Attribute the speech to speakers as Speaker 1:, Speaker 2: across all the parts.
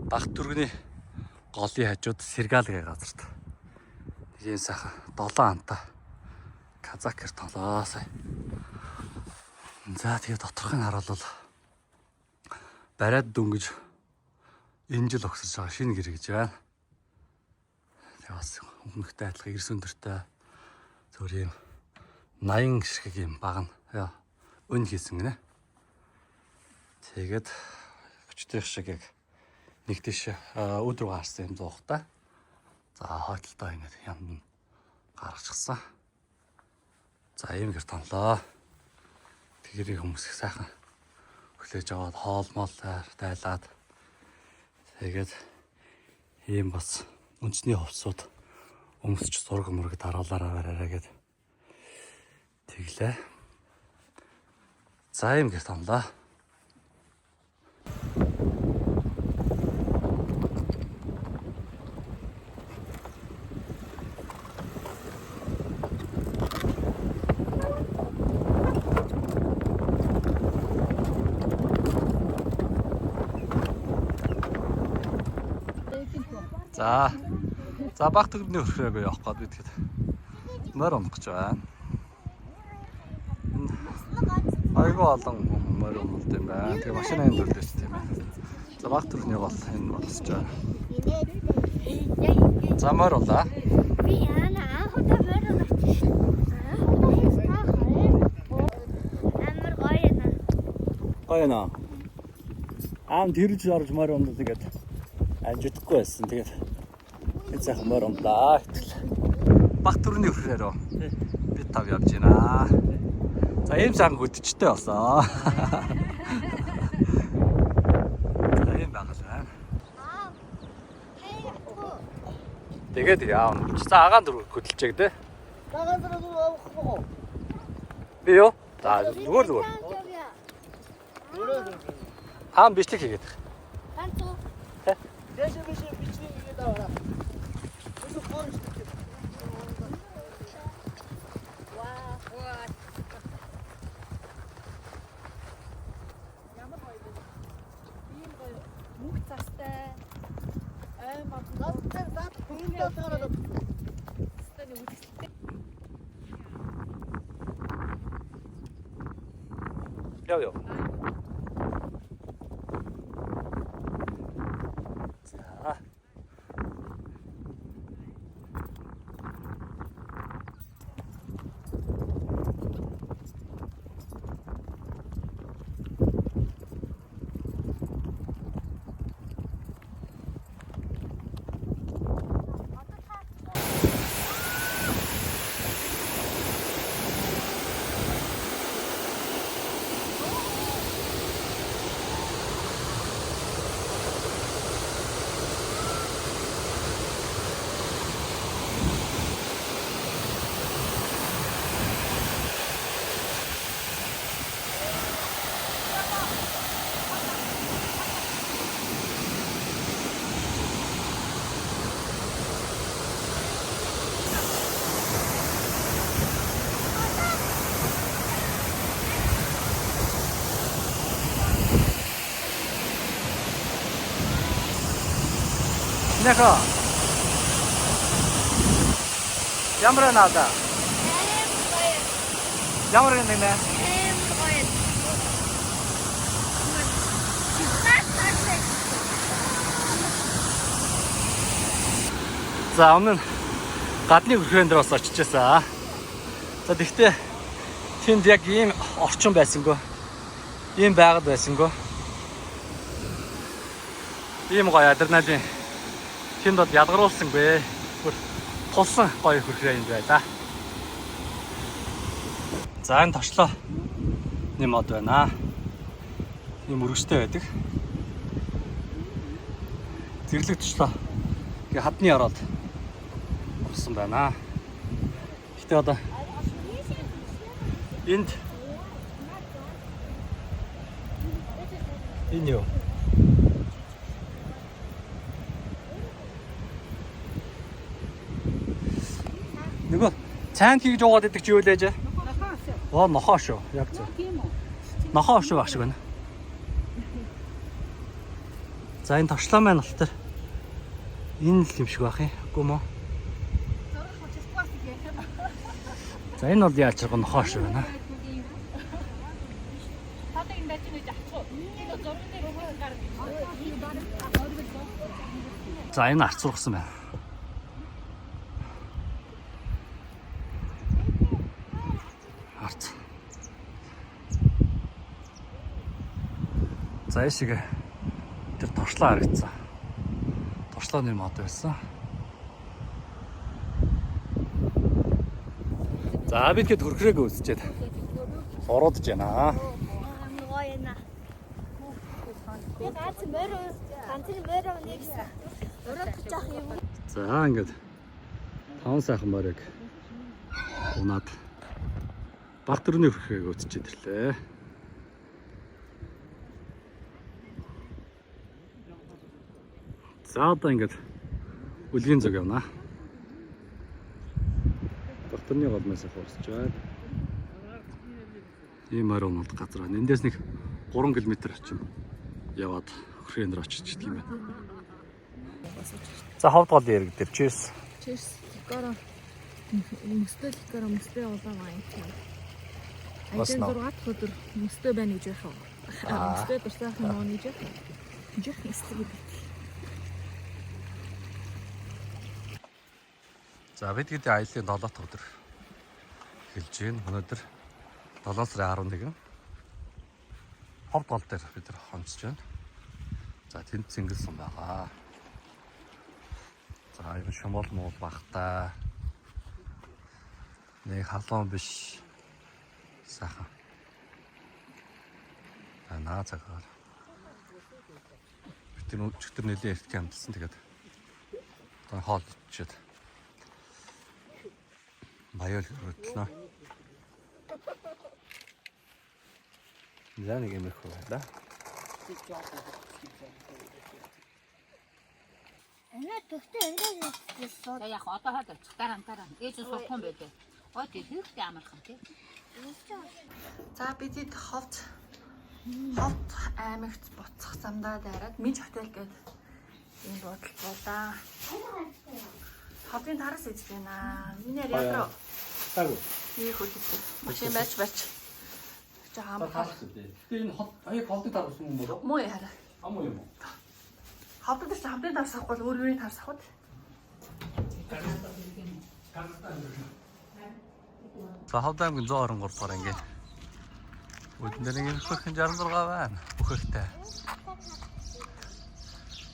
Speaker 1: Баг түргний голын хажууд Сэргаал гэх газарт. Нэг юм сайхан долоон анта казакер толоо сая. За тэгээ доторхыг харуулвал бариад дөнгөж энэ жил огсорч байгаа шинэ гэр гэж байна. Тэгээ бас өмнөхтэй адилхан 9 өндөртэй зөвөр юм 80 ширхэг юм баг нь өн хийсэн гинэ. Тэгээд өчтөрх шиг яг нэг тийш өдөр гарсан юм зуухтай. За хойтолтой ингээд юм гаргачихсан. За ийм гэр тонлоо. Тэгэрийг хүмүүс их сайхан хүлээж аваад хоол мол тайлаад тэгээд ийм бас үндэсний хувцсууд өмсч зураг мөрөг дараалаараа бараараа гэд тэглээ. За ийм гэр тонлоо. За. За баг төгрөний өрхрөөгөө явах гээд би тэгэхэд морь унах гэж байна. Айгүй олон морь уналт юм байна. Тэгээ машины энд үлдээч тийм ээ. За баг төгрөний гол энэ болсож байна. За морь улаа.
Speaker 2: Би яана анх удаа морь унаач шин. Амар гоё юм.
Speaker 1: Гоё наа. Аам тэрж орж морь унал тэгээд амжидахгүй байсан. Тэгээд энэ сайхан морь унлаа. Хэтэл. Баг төрний өрхрөөрөө би тав явж байна. За ийм сайхан хөдөлжтэй болсон. За ийм байгаль байна. Тэгээд яав. За агаан дөрөв хөдөлжээг дээ. Би юу? За зүгээр зүгээр. Аам бичлэг хийгээд.
Speaker 3: Ямар гоё вэ? Ийм гоё мөнх цастай ой мод цастай нэг үзэсгэлэнтэй.
Speaker 1: Яв яв. За. Нэхо. Ямар надаа?
Speaker 2: Амар гоё.
Speaker 1: Ямар нэг нэ?
Speaker 2: Амар гоё.
Speaker 1: За өмнө нь гадны хөрхөн дээр бас очиж байсан. За тэгтээ тэнд яг ийм орчин байсангүй. Ийм байгаль байсангүй. Ийм гоё адреналин тэнд бол ялгаруулсангүй. Бүр тулсан гоё хөрхрөө энд байлаа. За энэ точлоо. Нэм мод байна. Ийм өргөжтэй байдаг. Зэрлэг точлоо. Ингээ хадны ороод орсон байна. Гэтэ одоо энд энэ юу? Нөгөө цайнд хийж уугаад идэх чи юу лээж? Оо нохоо шүү. Яг зөв.
Speaker 3: Тийм үү?
Speaker 1: Нохоо шүү байх шиг байна. За энэ товчлоо маань бол тэр энэ л юм шиг байх юм. Үгүй мө? За энэ бол яаж чарга нохоо шиг байна. За энэ арц ургасан байна. Арц. За энэ шиг тэр туршлаа харагдсан. Туршлааны мод байсан. За бид хэд хөрхрөөг үзчихэд уруудж байна.
Speaker 2: Амар гоё юм. Би ганц морь ганцын морь нэг уруудах жаах юм.
Speaker 1: За ингээд таван сайхан морийг унаад баг дөрөвний хөрхрөөг үзчихэд ирлээ. За одоо ингээд үлгийн зүг явна. Баг дөрөвний гол мэн сайхан урсж байна. Ийм морь унаад газар байна. Эндээс нэг 3 км орчим яваад хөрхрийн дээр очиж идэх юм байна. За ховд гол яриг дээр cheers.
Speaker 3: Cheers. Ликоро. Мөстөө ликоро мөстөө улаан вайн.
Speaker 1: Бас
Speaker 3: Ажил
Speaker 1: нөө.
Speaker 3: 6 дахь өдөр мөстөө байна гэж яхав. Мөстөө дурсаах юм уу гэж яхав. Жих эсрэг гэдэг.
Speaker 1: За бид гэдэг аялын 7 дахь өдөр эхэлж байна. Өнөөдөр 7 сарын 11 ховд гол дээр бид нар хонцож байна. За тэнд цэнгэл сум байгаа. За ер нь шумуул муул багтай. Нэг халуун биш. Сайхан. За наа цагаар. Бид нар өчигдөр нэлээд эртхэн амталсан. Тэгээд одоо хоол ичээд Баяр хөтлөө. За нэг юм их байлаа.
Speaker 2: Энэ төгтөө ингээд сууд.
Speaker 4: За яг одоо хаад очих дараа дараа. Ээж нь сурхан байлаа. Ой тэр хэрэгтэй амархан тий.
Speaker 3: За бид ховд ховд аймагт буцах замдаа дайраад Минж хотел гэдэг ийм буудал буулаа. Ховдын тараас идэж байна. Миний яриа руу
Speaker 1: Таагүй.
Speaker 3: нэг хөлтэй. Машин байж байж. Жаа амархан.
Speaker 1: Гэтэ энэ хот аяг хотын тарсан юм болов?
Speaker 3: Муу яараа.
Speaker 1: Ам уу юм уу?
Speaker 3: Ховдод чинь хамтын тарс авахгүй бол өөр юуны тарс авах вэ?
Speaker 1: За Ховд аймгийн 123 дугаар ангийн. Үдэн дээр нэг хөрхэн 66 байна. Бүхэлтэй.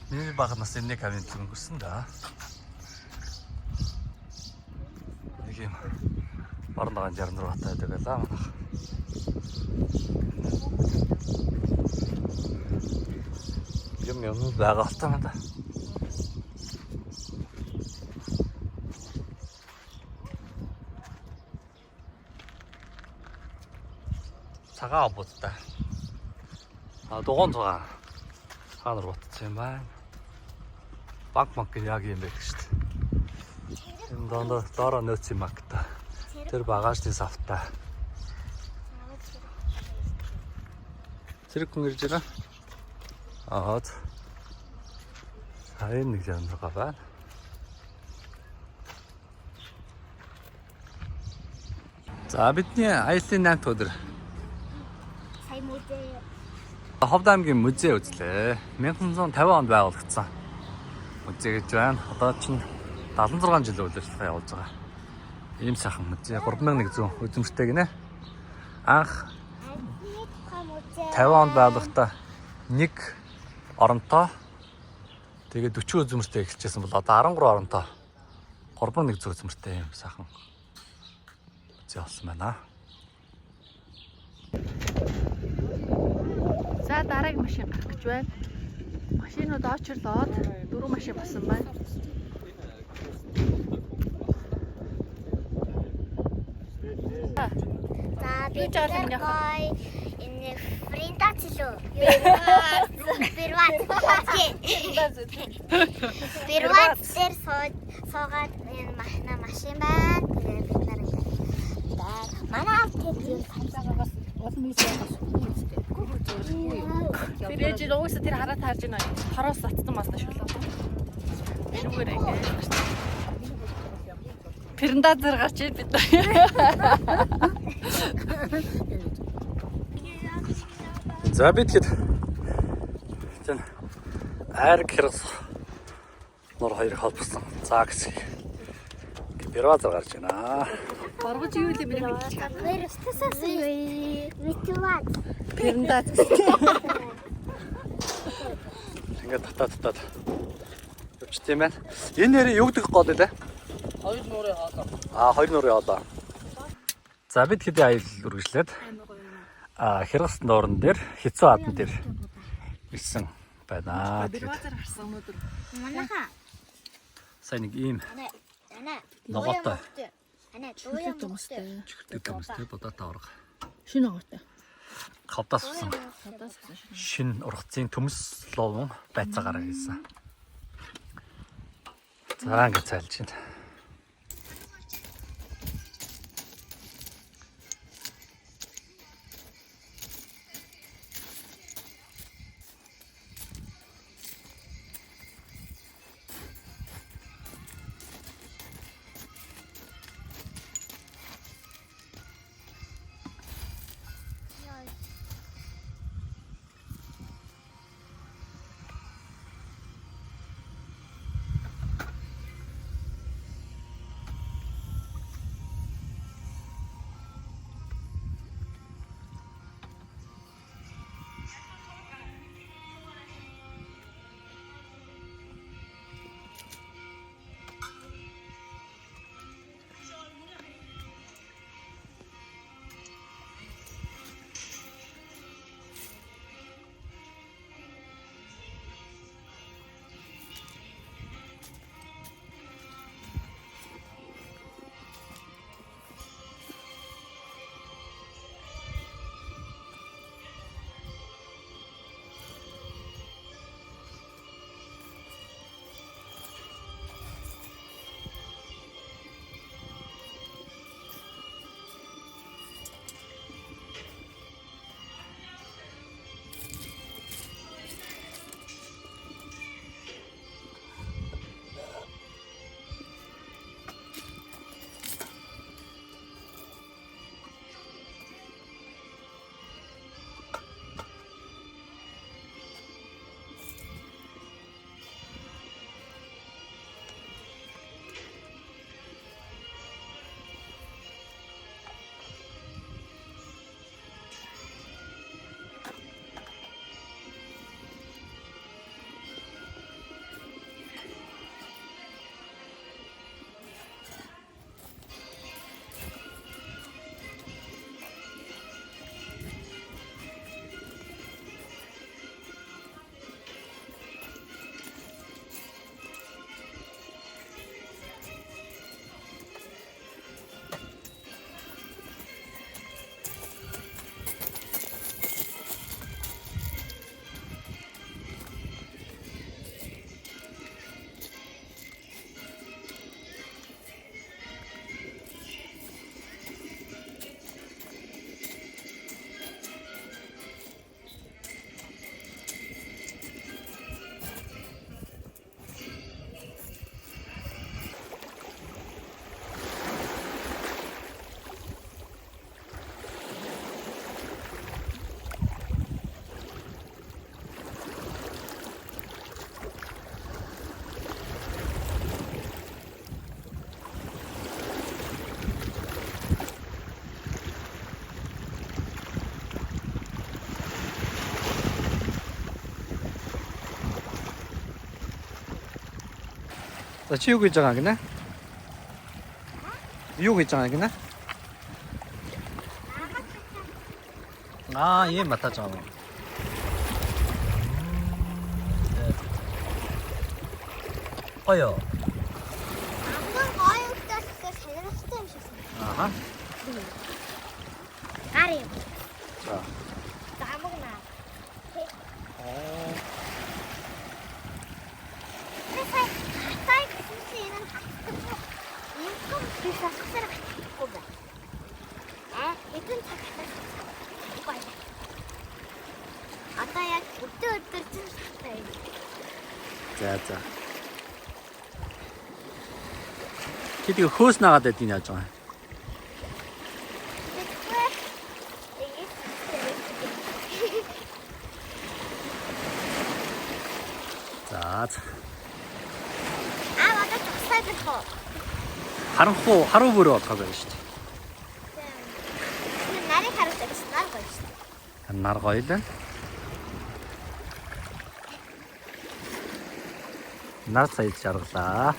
Speaker 1: Миний баг нас энэний камин өнгөрсөн да. Нэг юм баруун дагаан 66 таа байдаг байлаа манайх. Юм юм байгаа л та надаа. Цагаан обуудтай. А дугуун цагаан. Цагаан руу батцсан юм байна. Банк банк яг юм байх шүү дээ. Энэ дондоо доороо нөөц юм агта. Тэр багажны савтай. Цэрэг хүн ирж байгаа. Аа. За энэ нэг жамрага байна. За бидний аяллаа 8 дахь өдөр
Speaker 2: Сая музей.
Speaker 1: Ховд аймгийн музей үзлээ. 1950 онд байгуулагдсан музей гэж байна. Одоо чинь 76 жил үйл ажиллагаа явуулж байгаа. Ийм сайхан музей 3100 үзэмжтэй гинэ. Анх
Speaker 2: Анхны тухай музей.
Speaker 1: 50 онд байгуулахдаа нэг оронтой тэгээд 40 үзмэртэй эхэлчихсэн бол одоо 13 оронтой 3100 үзмэртэй юм сайхан музей болсон байна.
Speaker 3: За дараагийн машин гарах гэж байна. Машинууд очрлоод дөрвөн машин болсон байна.
Speaker 2: За би
Speaker 3: Юу жаал юм
Speaker 2: тэр
Speaker 3: яах
Speaker 2: гоё энэ фриндац лөө. Первац. Первац дээр суугаад энэ махна машин байна. Тэгээд бид нар ингээд манай авто тэр
Speaker 4: Бас улам ийшээ бас үгүй.
Speaker 3: Тэр ээж нь угсаа тэр хараа таарж байна. Тороос татсан басна шүлээ. Энүүгээр ингээд гарч. Пэрндазер гарч ир бид.
Speaker 1: За би тэгэхэд тэн айраг хэрэг нур хоёрыг холбосон. За гэсэн. Первазар гарч байна.
Speaker 3: Боргож юу лээ миний мэдчих.
Speaker 2: Митват.
Speaker 3: Пэрндаз.
Speaker 1: Ингээд татаа татаад явчихсан юм байна. Энэ нэрээ юу гэдэг гол вэ?
Speaker 5: Хоёр нуурын хоолой.
Speaker 1: А хоёр нуурын хоолой. За бид хэдийн аялал үргэлжлээд Хэргас нууран дээр хэцүү адан дээр ирсэн байна. Тэгээд
Speaker 3: Первазер гарсан өнөөдөр.
Speaker 2: Манайха.
Speaker 1: сайн нэг ийм
Speaker 2: Ана. Ана.
Speaker 1: Ногоотой.
Speaker 2: Ана дууя мөхтэй.
Speaker 1: чихэртэй төмстэй будаатай урга.
Speaker 3: Шинэ онготой.
Speaker 1: Хавдаас авсан
Speaker 3: Хавдаас авсан шинэ.
Speaker 1: шин ургацын төмс ловон байцаагаар хийсэн. За ингээд цайлж байна. За чи юу хийж байгаа гинэ? Юу хийж байгаа гинэ? Аа, ийм матаж байгаа юм. Гоё.
Speaker 2: Амган гоё өгтөөс сонирхолтой юм шиг санагдав.
Speaker 1: Аха.
Speaker 2: Гар юм.
Speaker 1: За.
Speaker 2: Замгна.
Speaker 1: Аа.
Speaker 2: Би сая хатай гэсэн чинь энэ нь хатдаг. Инком би сасгасаар хатдаггүй байна. Аа, хэдэн цаг хатдаг байна. Одоо яг өдөр өдөр
Speaker 1: За за. Чи тэгээ хөөс нагаад байдгийг яаж байгаа юм?
Speaker 2: Тэгэхгүй. Ингэж.
Speaker 1: За за.
Speaker 2: Аа одоо зогсоод байх уу?
Speaker 1: Харанхуу харуу бүрээ болохоо байна шүү дээ.
Speaker 2: Тэр нарыг харуулдаг гэсэн нар гоё шүү дээ.
Speaker 1: Нар гоё л байна. Нар сая жаргалаа.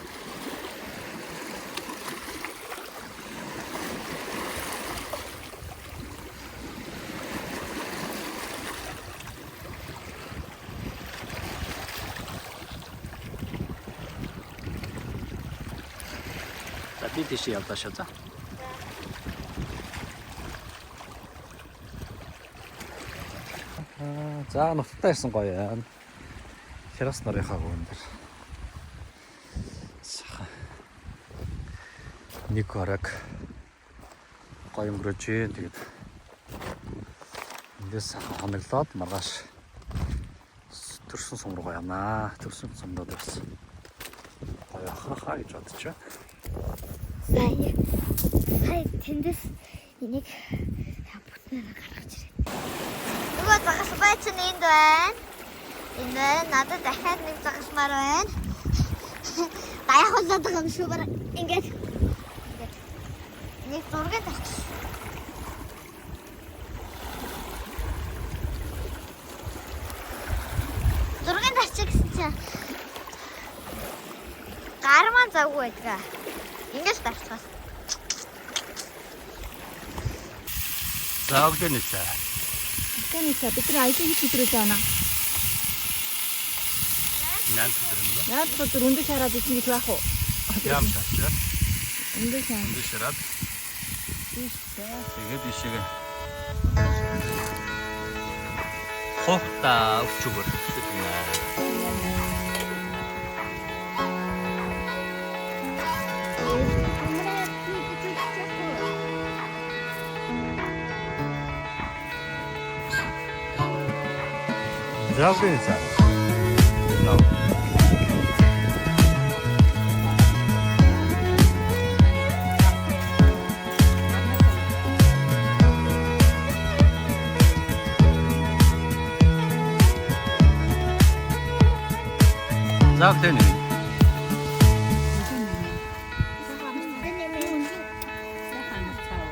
Speaker 1: За би тийш явлаа шүү за. За нутагтаа ирсэн гоё юм. Хярас нарынхаа гүн дээр. Сайхан. Нэг хорог гоё өнгөрөөж гин. Тэгээд эндээс сайхан хоноглоод маргааш төрсөн сум руу явнаа. Төрсөн сумдад бас гоё ахахаа гэж бодож байна.
Speaker 2: Сая. Сая тэндээс энийг бүтнээр гаргаж ирээ. Нөгөө загас чинь энд байна. Энэ байна. Надад дахиад нэг загасмаар байна. Даяхуулаад байгаа юм шүү бараг. Ингээд. Ингээд. Нэг зургийг авчих. Зургийг авчих гэсэн чинь гар маань завгүй байдаг. Ингээд л дарчихвал.
Speaker 1: За өглөөний цай.
Speaker 3: Өглөөний цай бид нар аялын хэд өдрөөс байна?
Speaker 1: 8 өдөр юм уу?
Speaker 3: 8 өдөр өндөр шараад исэн гэж байх уу?
Speaker 1: Ям шарч.
Speaker 3: Өндөр шараад.
Speaker 1: Өндөр шараад. Тэгээд ишээгээ. Хохта өвчгөр гэдэг юм аа. За өглөөний цай. No. За өглөөний.
Speaker 4: Сайхан амарцаа.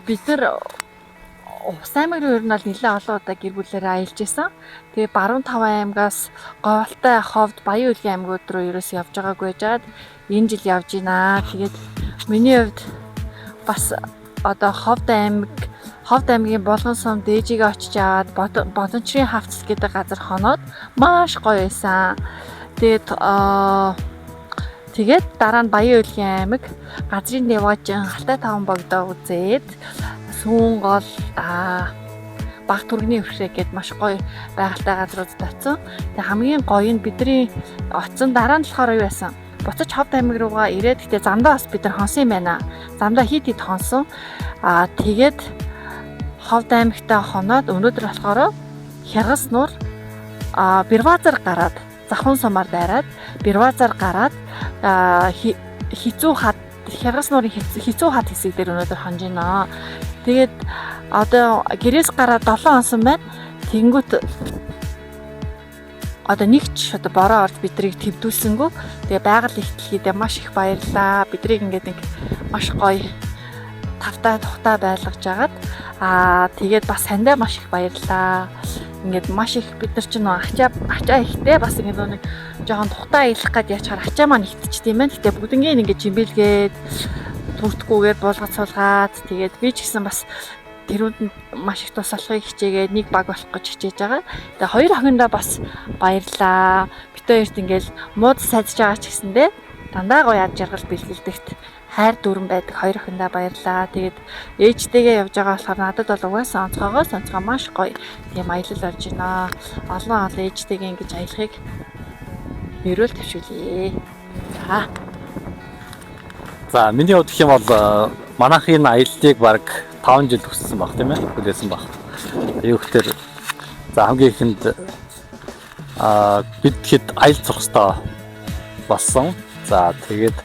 Speaker 3: Бид нар Увс аймаг руу ер нь бол нэлээд олон удаа гэр бүлээрээ аялж исэн. Тэгээ Баруун таван аймгаас Говьалтай, Ховд, Баян үлгийн аймагуд руу ерөөс явж байгаагүй байжгаад энэ жил явж гинэ. Тэгээд миний хувьд бас одоо Ховд аймаг, Ховд аймгийн Булган сум дээжигээ очиж аваад Бодончрын хавцал гэдэг газар хоноод маш гоё байсан. Тэгээд тэгээд дараа нь Баян үлгийн аймаг газрын Неважин, Халтай таван богдоо үзээд Сүүн гол баг түргэний өвшрээ гээд маш гоё байгальтай газруудад очсон. Тэгээ хамгийн гоё нь бидний очсон дараа нь болохоор юу байсан? Буцаж Ховд аймаг руугаа ирээд гэтээ замдаа бас бид нар хонсон юм байна. Замдаа хит хит хонсон. Тэгээд Ховд аймагтаа хоноод өнөөдөр болохоор Хяргас нуур Бирвазар гараад Завхан сумаар дайраад Бирвазар гараад хизүү хад Хяргас нуурын хизүү хад хэсэг дээр өнөөдөр хонж гинэ. Тэгээд одоо гэрээс гараад 7 хонсон байна. Тэнгүүт одоо нэг ч одоо бороо орж бидрийг твдүүлсэнгүү. Тэгээ байгаль их дэлхийдээ маш их баярлаа. Бидрийг ингээд нэг маш гоё тавтай тухтай байлгаж агаад тэгээд бас сандаа маш их баярлаа. Ингээд маш их бид нар чинь ачаа ачаа ихтэй бас ингээд нэг жоохон тухтай аялах гээд яачаар ачаа маань ихтчихдээ юм байна. Гэтэ бүгднгийн ингээд жимбэлгээд түрдгүүгээр буулгаж суулгаад тэгээд би ч гэсэн бас тэрүүнд нь маш их тус болохыг хичээгээд нэг баг болох гэж хичээж байгаа. Тэгээ хоёр охиндоо бас баярлаа. Бит хоёрт ингээл мууд сайдж байгаа ч гэсэндээ дандаа гоё ад жаргал бэлгэлдэгт хайр дүүрэн байдаг хоёр охиндоо баярлаа. Тэгээд ээжтэйгээ явж байгаа болохоор надад бол угаасаа онцгойгоо онцгой маш гоё тийм аялал болж байна. Олон олон ээжтэйгээ ингэж аялахыг ерөөл төвшүүлье. За.
Speaker 1: За, миний хувьд гэх юм бол манайхын энэ аяллыг баг 5 жил хүссэн баг тийм хүлээсэн баг. Юу гэхээр за хамгийн ихэнд бид хэд аялал сурах ёстой болсон. За, тэгээд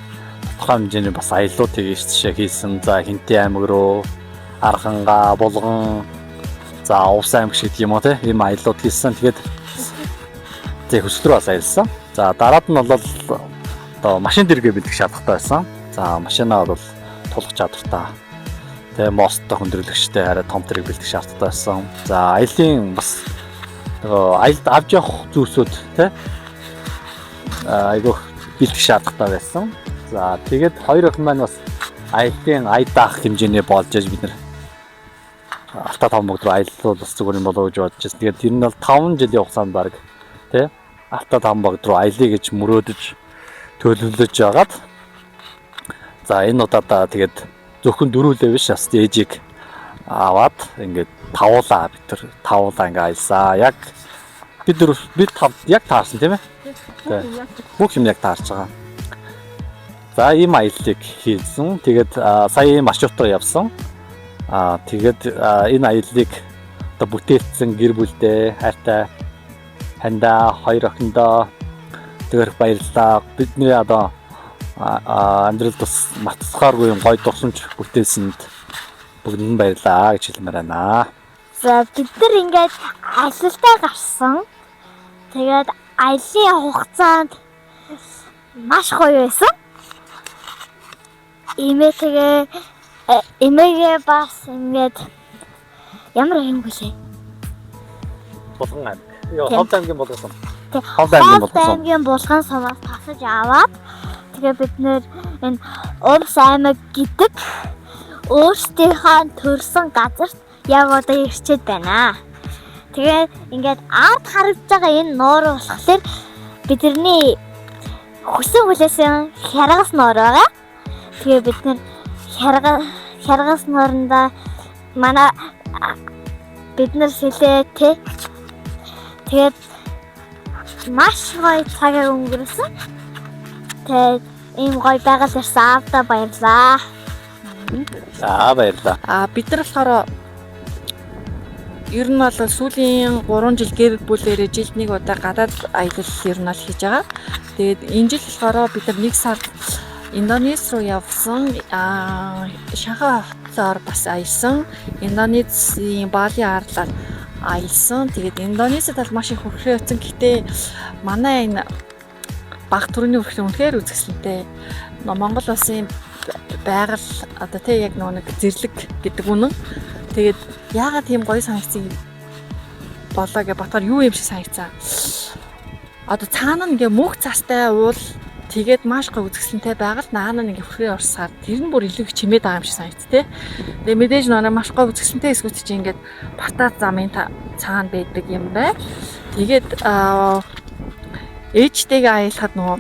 Speaker 1: тодорхой хэмжээний бас аяллууд тийш тийшээ хийсэн. За, Хинтээ аймаг руу, Арханга, Булган, за Увс аймаг шиг юм уу те ийм аяллууд хийсэн. Тэгээд тэг хөсөл рүү бас аялсан. За, дараад нь бол одоо машин дэргээ бэлдэх шаардлагатай байсан. За, машинаа бол тулах чадвартай. Тэгээ мосттой хүндрэлэгчтэй арай том тэрэг бэлдэх шаардлагатай байсан. За, аялын бас нөгөө аялд авч явах зүйлсүүд те айгүйх бэлдэх шаардлагатай байсан. За, тэгээд хоёр охин маань бас аялын ая даах хэмжээний болж аж бид нар Алтай таван богд руу аялал бас зүгээр юм болоо гэж бодож байсан. Тэгээд тэр нь бол 5 жилийн хугацаанд баг те Алтай таван богд руу аялъя гэж мөрөөдөж төлөвлөж жагаад за энэ удаадаа тэгээд зөвхөн дөрүүлээ биш бас ээжийг аваад ингээд тавуулаа бид тэр тавуулаа ингээд аялсаа. Яг бид дөрөв бид тав яг таарсан тийм ээ. Бүх юм яг таарч байгаа. За, ийм аяллыг хийсэн. Тэгээд сая ийм маршрутаар явсан. Тэгээд энэ аяллыг одоо бүтээлцсэн гэр бүлдээ хайртай хандаа хоёр охиндоо тэгэрх баярлалаа. Бидний одоо амьдралд бас мартахааргүй юм гоё дурсамж бүтээлсэнд бүгдэнд нь баярлалаа гэж хэлмээр байна.
Speaker 2: За, бид нар ингээд аялалдаа гарсан. Тэгээд аяллаа хугацаанд маш гоё байсан. Эмээ тэгээ эмээгээ бас ингээд ямар юм гэлээ.
Speaker 1: Булган аймаг. Йоо, Ховд аймгийн Булган сум.
Speaker 2: Ховд аймгийн Булган сум. Аймгийн Булган сумаас тасаж аваад тэгээ бид нэр энэ Увс аймаг гэдэг өөрсдийнхөө төрсэн газарт яг одоо ирчээд байна. Тэгээ ингээд ард харагдж байгаа энэ нуур болохоор бидний хүсэн хүлээсэн хяргас нуур байгаа. Тэгээ бид нэр хяргас нууранда манай бид нар сэлээ тэ. Тэгээд маш гоё цагаар өнгөрсөн. Тэгээд ийм гоё байгаль ирсэн аавдаа баярлаа.
Speaker 1: За, баярлалаа.
Speaker 3: Бид нар болохоор ер нь бол сүүлийн 3 жил гэр бүлээрээ жилд нэг удаа гадаад аялал ер нь бол хийж байгаа. Тэгээд энэ жил болохоор бид нар нэг сард Индонез руу явсан. Шанхай хотоор бас аялсан. Индонезийн Бали арлаар аялсан. Тэгээд Индонезид бол маш их хөрхрөө явсан. Гэхдээ манай энэ баг төрний хөрхрөө үнэхээр үзэсгэлэнтэй. Монгол улсын Байгаль одоо тий яг нөгөө нэг зэрлэг гэдэг үнэн. Тэгээд яагаад тийм гоё санагдсан болоо гэж бодохоор юу юм шиг санагдсан. Одоо цаана нь ингээ мөнх цастай уул, тэгээд маш гоё үзэсгэлэнтэй байгаль, наана нь ингээ хүрхрээ орсоор тэр нь бүр илүү их чимээд байгаа юм шиг санагд тий. Тэгээ мэдээж нөгөө маш гоё үзэсгэлэнтэй хэсгүүд чинь ингээд Бартад замын цаана байдаг юм байна. Тэгээд ээжтэйгээ аялахад нөгөө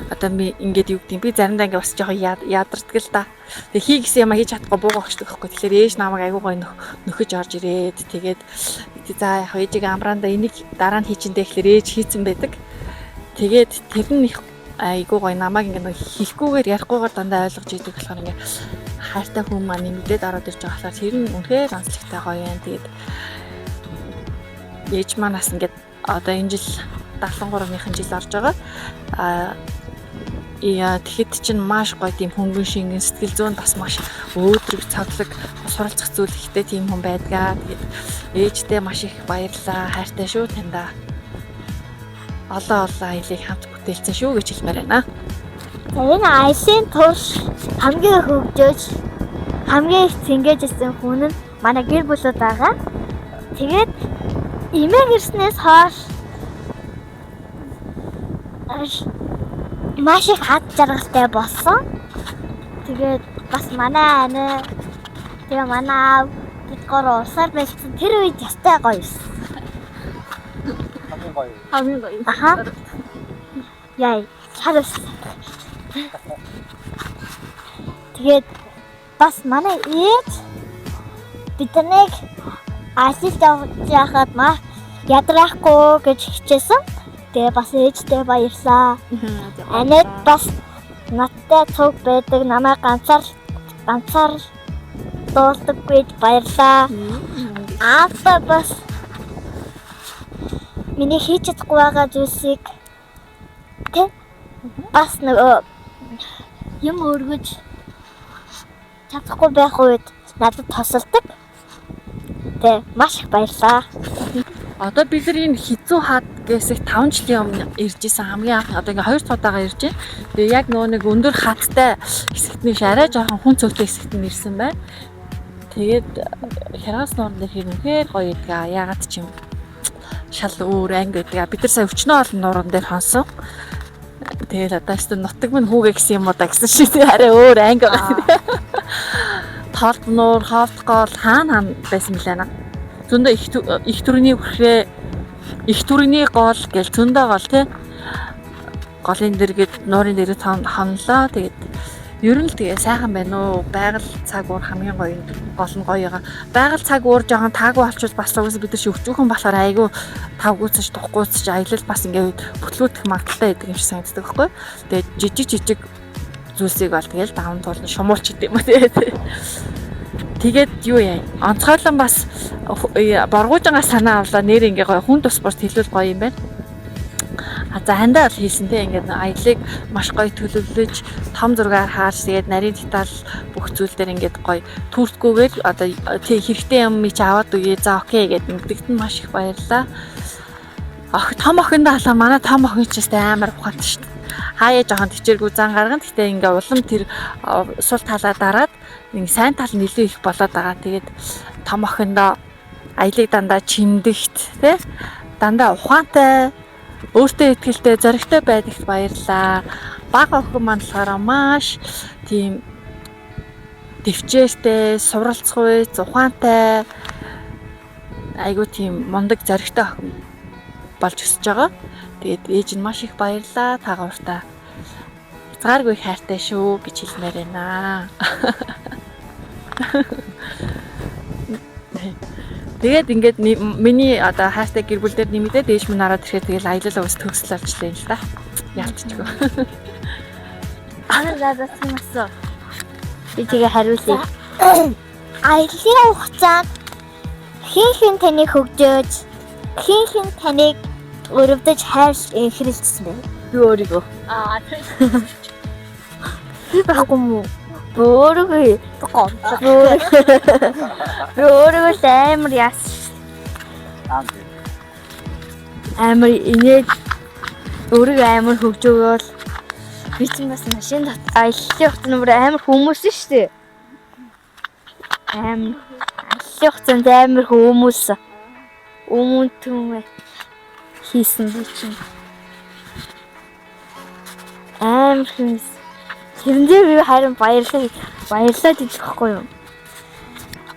Speaker 3: одоо би ингээд юу гэдэг, би заримдаа ингээд бас жоохон ядардаг л да. Тэгээ хий гэсэн юм хийж чадахгүй буугаа өгчдөг байхгүй. Тэгэхээр ээж намайг айгуу гоё нөхөж орж ирээд, тэгээд за яг ээжийг амраандаа энийг дараа нь хийчихэндээ гэхлээр ээж хийцэн байдаг. Тэгээд тэр нь их айгуу гоё намайг ингээд нэг хэлэхгүйгээр ярихгүйгээр дандаа ойлгож идэг болохоор ингээд хайртай хүн маань нэмэгдээд ороод ирж байгаа болохоор тэр нь үнэхээр онцлогтой гоё юм. Тэгээд ээж маань бас ингээд одоо энэ жил 73-ныхан жил орж байгаа. А яа, тэгэхэд чинь маш гоё тийм хөнгөн шингэн, сэтгэл зүйн бас маш өөдрөг, цоглог, суралцах зүйл ихтэй тийм хүн байдгаа. Тэгээд ээжтэй маш их баярлалаа. Хайртай шүү таньда. Олон олон аялыг хамт бүтээлсэн шүү гэж хэлмээр байна.
Speaker 2: За, энэ аялын турш хамгийн хөгжөөж, хамгийн их цэнгэжсэн хүн нь манай гэр бүлүүд байгаа. Тэгээд эмээг ирснээс хойш маш их ад жаргалтай болсон. Тэгээд бас манай ани, тэгээ манай аав, бид гурав урсаар байлцсан тэр үед ястай гоё байсан.
Speaker 1: Хамгийн гоё.
Speaker 3: Хамгийн гоё.
Speaker 2: Аха. Яа, чарас. Тэгээд бас манай ээж биднийг аялалд явж байхад ма ядраахгүй гэж хичээсэн. Тэгээ бас ээжтэй баярлаа. Анид бас надтай цуг байдаг, намайг ганцаар ганцаар дуулдаггүй баярлаа. Аавдаа бас миний хийж чадахгүй байгаа зүйлсийг тэ бас нөгөө юм өргөж чадахгүй байх үед надад тусалдаг. Тэ маш их баярлаа.
Speaker 3: Одоо бид нар энэ Хизүү хад гэсэх 5 жилийн өмнө ирж исэн, хамгийн анх, одоо ингээ 2 дахь удаага ирж байна. Тэгээ яг нөгөө нэг өндөр хадтай хэсэгт нь арай жоохон хүн цогтой хэсэгт нь ирсэн байна. Тэгээд Хяргаас нууран дээр хэр үнэхээр гоё байдаг. Яагаад ч юм шал өөр анги байдаг. Бид нар сая өчнөө олон нууран дээр хонсон. Тэгээд одоо ч нутаг минь хүүгээ гэсэн юм уу да гэсэн шиг арай өөр анги байгаа. Толд нуур, ховт гол хаана хаана байсан бэлээ наа. Зөндөө их төрний хүрхрээ, их төрний гол гэл зөндөө гол тий. Голын дэргэд, нуурын дэргэд хонлоо. Тэгээд ер нь л тэгээ сайхан байна уу? Байгаль цаг уур хамгийн гоё, гол нь гоё байгаа. Байгаль цаг уур жоохон таагүй болчихвол бас угсаа бид нар шиг өчүүхэн болохоор айгүй тавгүйцэж туггүйцэж аялал бас ингээд бүтлгүүтэх магадлалтай байдаг юм шиг санагддаг байхгүй. Тэгээд жижиг жижиг зүйлсийг бол тэгэл даван туулна, шумуулч гэдэг юм уу тий. Тэгээд юу яа? Онцгойлон бас боргуужингаа санаа авлаа. Нэр ингээ гоё хүн тус бус хэлвэл гоё юм байна. А за, хандаа бол хийсэн те, ингээд аялыг маш гоё төлөвлөж, том зургаар хаарч, тэгээд нарийн деталь бүх зүйл дээр ингээд гоё түүртгүйгээр одоо тий хэрэгтэй юм чи аваад өгье. За, okay гэд нэгдэгт нь маш их баярлаа. Ох, том охиндоо халаа, манай том охин ч гэсэн амар ухаантай шүү дээ. Хаяа жоохон тэчээргүй зан гаргана. Гэтэ ингээ улам тэр сул талаа дараад нэг сайн тал нь илүү их болоод байгаа. Тэгээд том охиндоо аялыг дандаа чимдэгт тий дандаа ухаантай, өөртөө ихтэй, зоригтой байдагт баярлаа. Бага охин маань болохоор маш тийм төвчээртэй, суралцгүй, ухаантай, айгуу тийм мундаг, зоригтой охин болж өсөж байгаа. Тэгээд ээж нь маш их баярлаа. Та гуртаа хязгааргүй хайртай шүү гэж хэлмээр байна. Тэгээд ингээд миний одоо хайртай гэр бүл дээр нэмэгдээд ээж минь ороод ирэхэд тэгэл аялал уус төгсөл олжлаа юм л да. Ялтчгүй.
Speaker 2: Аа, за за, тийм асуу. Би тэгээ хариулъя. Аяллаа хугацаанд хэн хэн таныг хөгжөөж, хэн хэн таныг өрөвдөж, хайрлж, энхрэлжсэн бэ?
Speaker 3: Би өөрийгөө.
Speaker 2: Аа. Би байхгүй юм уу? Би өөрийгөө гомдлоо. Би өөрийгөө л амар яасан. Амар инээд, өөрийгөө амар хөгжөөгөөл Би чинь бас машин дот аяллаа хугацаанд бүр амар хүмүүс шүү дээ. Амар аяллаа хугацаанд амар хүмүүс өмнө түмээ хийсэн би чинь. Амар хүмүүс. Тэрэн дээр би харин баярлаа баярлаад идэх байхгүй юу?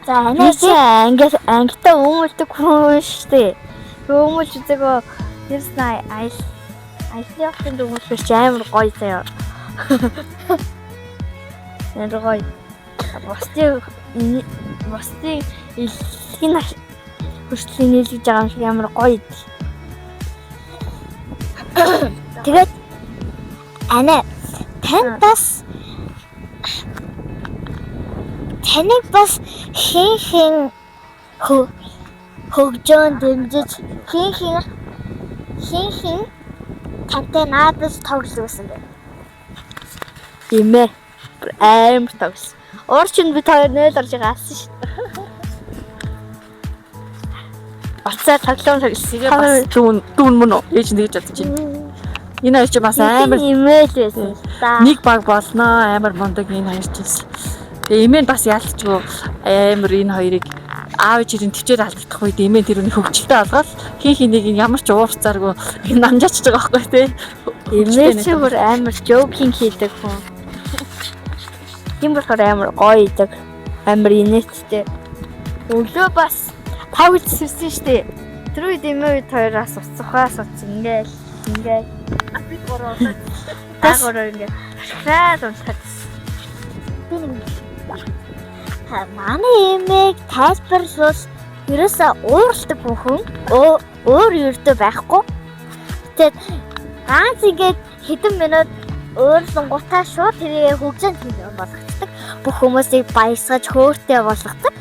Speaker 2: За анаа чи ангиас ангитай өмөлдөг хүн шүү дээ. Би өмөлж үзээгөө тэрсэн аял аяллаа хугацаанд өмөлөхөр чи амар гоё заяа. Амар гоё. Бусдын бусдын эллэгийн хүртэл нийлгэж байгаа юм шиг амар гоё идэх. Тэгээд анаа танд бас таныг бас хин хин хөгжөөн дэмжиж хин хин хин хин тантай наадас тоглосон бэ. Имэ амар тоглосон. Уур чинь бид хоёр 0 орж байгаа алсан шүү дээ. Уцаа тоглоом тоглосон.
Speaker 3: Тэгээ бас дүүн дүүн мөн үү? Ээж нь тэгж бодож байна. Энэ хоёр чи бас амар
Speaker 2: имэйл байсан л да.
Speaker 3: нэг баг болноо, амар мундаг энэ хоёр чинь. Тэгээ эмээ нь бас яалтчгүй амар энэ хоёрыг аав ээжийн төвчээр алдагдах үед эмээ тэр үний хөгжилтэй олгоод хин хинийг нь ямар ч уурцааргүй намжаачж байгаа байхгүй тий.
Speaker 2: Имэйл чи бүр амар joking хийдэг хүн. Тийм болохоор амар гоё идэг. Амар инээдтэй. Өглөө бас 5 гэж сэрсэн штэ. Тэр үед эмээ үед хоёроос уцахаас уц ингээл ингээл
Speaker 3: бид гурав
Speaker 2: та гурав ингээл хашгираад унтаад. Би нэг манай эмээг тайлбарлавал ерөөсөө ууралдаг хүн өөр ердөө байхгүй. Тэгээд ганц ингээд хэдэн минут уурлангуудаа шууд тэрийг хөгжөөнд болгоцдог. Бүх хүмүүсийг баясгаж хөөртэй болгодог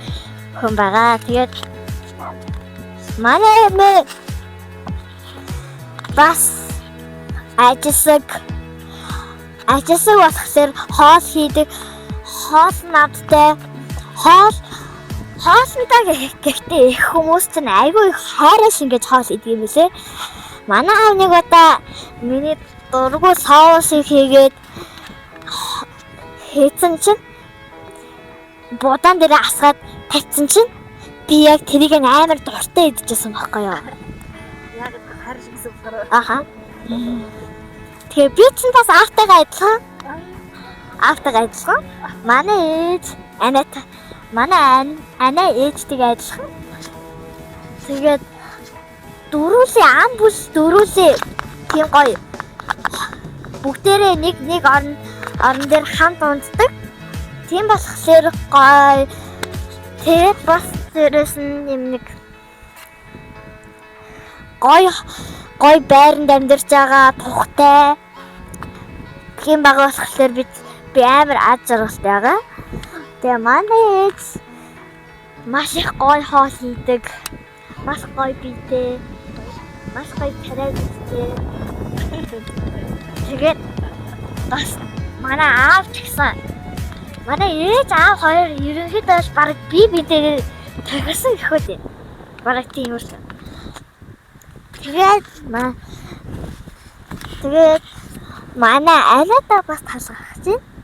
Speaker 2: хүн байгаа. Тэгээд манай эмээ бас ажилсаг ажилсаг болохоор хоол хийдэг, хоол надтай хоол хоолндоо гэхдээ их хүмүүс чинь айгүй их хайраа шингээж хоол идэг юм лээ. Манай аав нэг удаа миний дургу соусыг хийгээд хийцэн чинь будаан дээр асгаад тавьсан чинь би яг тэрийг нь амар дуртай идчихсэн байхгүй юу?
Speaker 3: Яг хайр шингэсэн болохоор
Speaker 2: Аха. Тэгээ би чинь бас аавтайгаа адилхан. Аавтайгаа адилхан. Манай ээж анаа манай анаа ээжтэйгээ адилхан. Тэгээд дөрүүлээ ам бүс дөрүүлээ тийм гоё. Бүгдээрээ нэг нэг орон орон дээр хамт унтдаг. Тийм болохоор гоё. Тэгээд бас дээрээс нь юм нэг гоё гоё байранд амьдарч байгаа тухтай. Тийм байгаа болохоор би амар аз жаргалтай байгаа. Тэгээ манай ээж маш их гоё хоол хийдэг. Маш гоё биетэй. Маш гоё тариа гэдтэй. Тэгээд бас манай аав ч гэсэн манай ээж аав хоёр ерөнхийдөө бол бараг бие биентэйгээ тохирсон гэхүү дээ. Бараг тийм юм шиг. Тэгээд тэгээд манай анаадаа бас талархаж байна.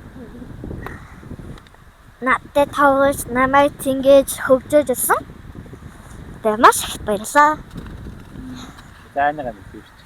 Speaker 2: Надтай тоглож намайг тэнгэж хөгжөөж ирсэн. Тэгээд маш их баярлалаа.
Speaker 5: За анаа нэг бивч.